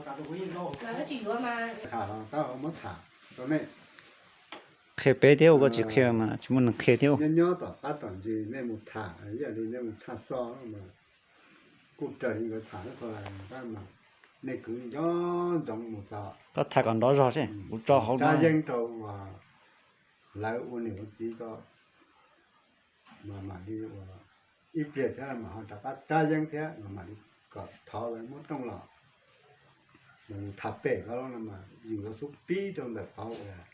Tham los tab muab tham rau nej. Qhia peb thiab, ua koj tsis qhia mas tsis muaj neeg qhia thiab. Nyob nyob tom qab tom ntsis nej mus tham, ib yam li nej mus tham xo mas kuj raws li nkawd tham, nej kwv nco ntsoov mus txog. Koj tham kom nrov zog seb, kuv tso hauv no. Rab yeeb rau lawv ua niam ua txiv ko, mas mam li ua ib pliag thiab mas ho rov qab rab yeeb thiab mas mam li kom thov lawv muab rooj los. Mas yus tham pem ko no mas yus yuav xub pib rau ntawm qhov uas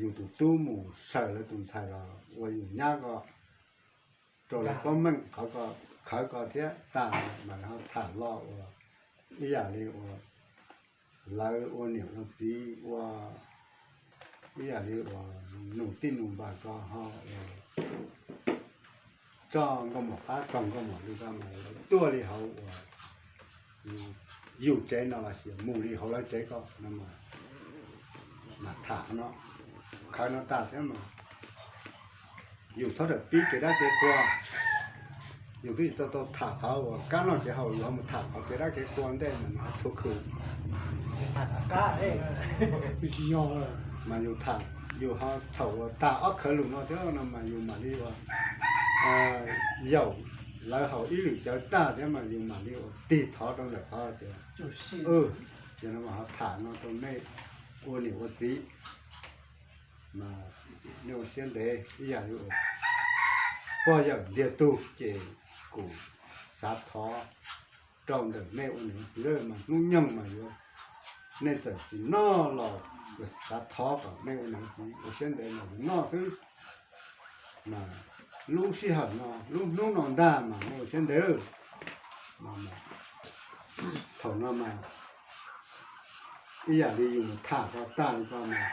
yus tus tub mus saws lawv tus ntxhais los ua yus nyab ko, rau lawv paub meej qhov ko, khawv ko thiab tag mas ho tham los ua ib yam li ua lawv ua niam ua txiv ua ib yam li uas nus tij nus npawg ko ho ua txoj nkauj mom qab taug nkauj mom li ko mas lawv tuaj li hauv uas yus tsev no los sis mus li hauv lawv tsev ko no mas tham no, khawv no tag thiab mas yus txhob rawm pib kev dab kev qhua. Yus twb tsis tau tau tham qhov uas kab noj kev haus, yus ho mus tham qhov kev dab kev qhua ntej mas nws ho tshua khwm. Mas yus tham, yus ho thaum uas tag ob khawv lus no thiab no mas yus mam li ua yaum lawv haus ib lwm cawv tag thiab mas yus mam li ua tig thov rau ntawm qhov tias, ces no mas ho tham no rau nej ua niam ua txiv. Mas nej ua siab ntev ib yam li pog yawm ntiag tug ces kuv xav thov rau ntawm nej ua niam ua txiv lawm mas hnub nyoog mas yuav, nej txawm tsis noj los kuv xav thov kom nej ua niam ua txiv ua siab ntev mas yuav noj xwb. Mas lub sij hawm no lub hnub no ntag mas nej ua siab ntev lawm. Thaum no mas ib yam li yus mus tham ko tag li ko mas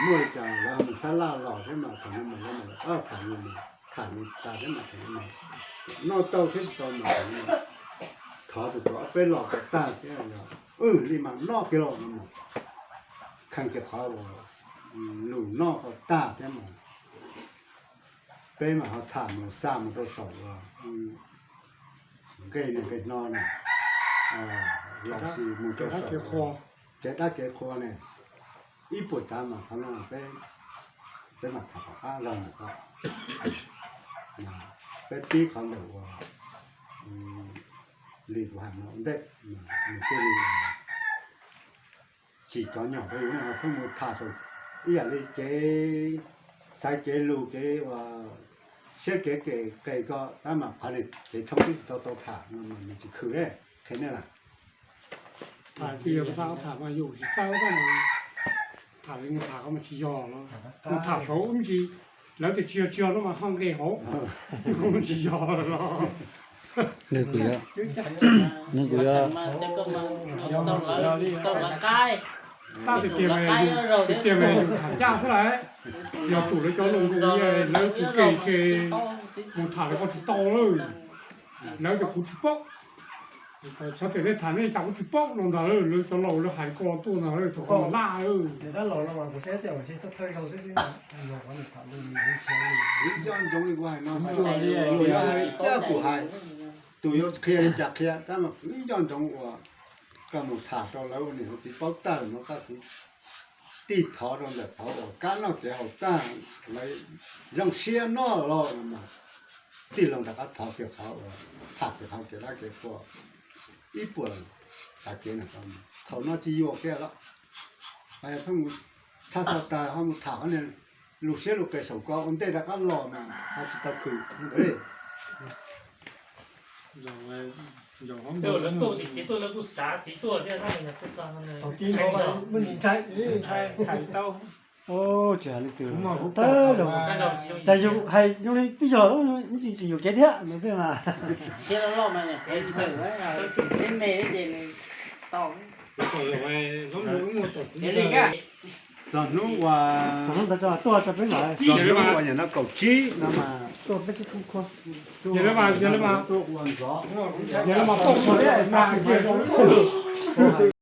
muaj li cas lawv ho mus sab laj los thiab mas thaum no mas lawv tham yus, tham yus tas thiab mas thaum no mas noj tau thiab tsis tau mas thov tus tuav ob peb los ko tag thiab yog wb li mas noj kiag los no mas kheej kiag qhov uas lus noj ko tag thiab mas peb mas ho tham mus xa mus rau saum uas nqe nqe hno na, los sis mus rau saum kev dab kev qhua ne. Ib puas tsav mas qhov no peb, peb mam tham tom qab zog ntawm ko. Peb pib qhov ntawm uas li kuv hais no ua ntej, nws thiaj li tsis cov nyom rau yus ne, ho pheej mus tham saum ib yam li kev xaiv kev lus kev uas siab kev kev qes ko tab mas qhov li kev tshoob twb tsis tau tau tham no mas nws tsis khwm li, qhia nej lawm. Tham tias tham mas yus tsis txawj tab mas tham li mus tham ko mas tsis yog no, mus tham saum ub ntsis lawv tias tsis yog tsis yog no mas ho nqes hauv, tsis yog no. Nws kuj yog, nws kuj yog. Tab tias tias mas yus tham ncaj xwb lawm, yog tsum lawv cov lus nkaus lawv tus ke se mus tham lawv ko tsis tau lawm, lawv tias kuv tsis paub. Xyov tias nej tham nej cas kuv tsis paub no ntag, lawv cov laus lawv hais ko tuaj ntag, thaum ko mas laj. Ib yam ntsoov li kuv hais no, tus yuav qhia li cas qhia, tab mas ib yam ntsoov uas koj mus tham rau lawv ua niam ua txiv paub tag lawm no koj txiv tig thov rau ntawm qhov uas kab noj kev haus tag, lawv zoo siab noj los no mas tig loo rov qab thov kiag qhov uas tham kiag qhov kev dab kev qhua ib puas tsav kev na. Thaum no tsis yuam kiag lawm, pheej mus tshaj xov tas ho mus tham qhov niag lus siab lus qes saum ko ua ntej rov qab los mas ho tsis tau khwm ntawd li. Tsis hais li twg, cas yus hais zoo li twb yog, tsis yuam kev thiab no xwb mas. Txog hnub uas, txog hnub uas yog no kaum tsib no mas, tuaj ua ntxov.